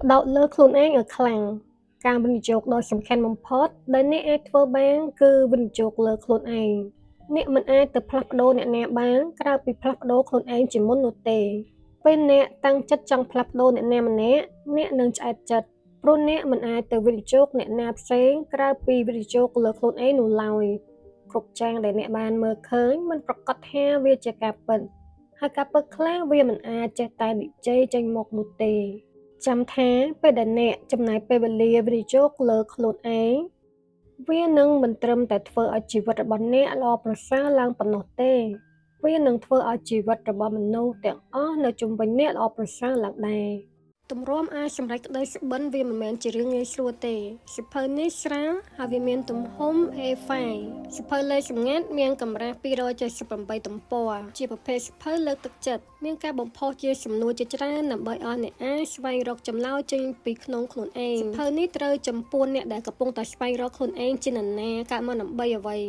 ផ្ដោតលើខ្លួនឯងឲ្យខ្លាំងការវិនិយោគដ៏សំខាន់បំផុតដែលអ្នកអាចធ្វើបានគឺវិនិយោគលើខ្លួនឯងអ្នកមិនអាចទៅផ្លាស់ប្ដូរអ្នកណាបានក្រៅពីផ្លាស់ប្ដូរខ្លួនឯងជាមុននោះទេពេលអ្នកតាំងចិត្តចង់ផ្លាស់ប្ដូរអ្នកណាម្នាក់អ្នកនឹងឆ្អែតចិត្តព្រោះអ្នកមិនអាចទៅវិនិយោគអ្នកណាផ្សេងក្រៅពីវិនិយោគលើខ្លួនឯងនោះឡើយគ្រប់យ៉ាងដែលអ្នកបានមើលឃើញមិនប្រាកដថាវាជាការពិតហើយការពិតខ្លះវាមិនអាចចេះតែនិយាយចេញមកនោះទេ ចាំថាពេលដែលអ្នកចំណាយពេលវេលាវិនិយោគលើខ្លួនឯងវានឹងមិនត្រឹមតែធ្វើឲ្យជីវិតរបស់អ្នកល្អប្រសើរឡើងប៉ុណ្ណោះទេ វានឹងធ្វើឲ្យជីវិតរបស់មនុស្សទាំងអស់នៅជុំវិញអ្នកល្អប្រសើរឡើងដែរទម្រាំអាចសម្រេចក្តីសុបិនវាមិនមែនជារឿងងាយស្រួលទេសៀវភៅនេះស្រាលហើយវាមានទំហំ A5 សៀវភៅលេខសម្ងាត់មានកម្រាស់278ទំព័រជាប្រភេទសៀវភៅលើកទឹកចិត្តមានការបំផុសជាសំណួរជាច្រើនដើម្បីឲ្យអ្នកអានស្វែងរកចម្លើយចេញពីក្នុងខ្លួនឯងសៀវភៅនេះត្រូវចំពោះអ្នកដែលកំពុងតែស្វែងរកខ្លួនឯងជានរណាកើតមកដើម្បីអ្វី។